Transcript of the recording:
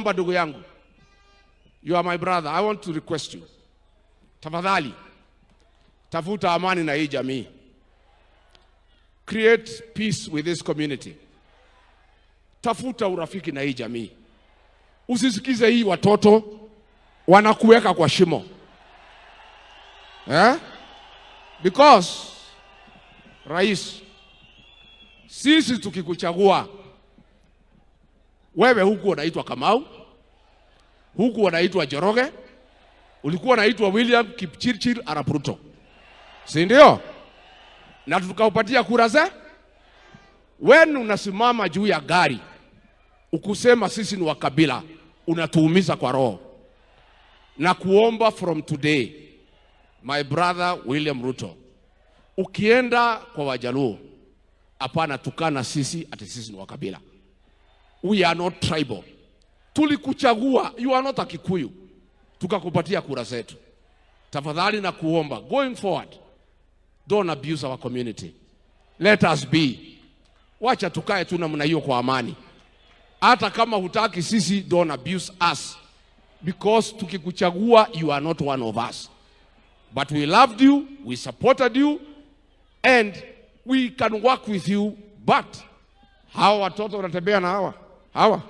Nakuomba ndugu yangu, you are my brother, I want to request you, tafadhali tafuta amani na hii jamii, create peace with this community, tafuta urafiki na hii jamii. Usisikize hii watoto wanakuweka kwa shimo, eh? Because rais, sisi tukikuchagua wewe, huku unaitwa Kamau, huku unaitwa Njoroge, ulikuwa unaitwa William Kipchirchir Arap Ruto, si ndio? Na tukaupatia kura ze. Wewe unasimama juu ya gari ukusema sisi ni wa kabila, unatuumiza kwa roho. Nakuomba from today, my brother William Ruto, ukienda kwa Wajaluo, hapana tukana sisi ati sisi ni wa kabila. We are not tribal. Tulikuchagua, you are not a Kikuyu, tukakupatia kura zetu. Tafadhali nakuomba, going forward, don't abuse our community. Let us be. Wacha tukae tu namna hiyo kwa amani. Hata kama hutaki sisi, don't abuse us because tukikuchagua you are not one of us. But we loved you, we supported you and we can work with you, but hawa watoto wanatembea na hawa hawa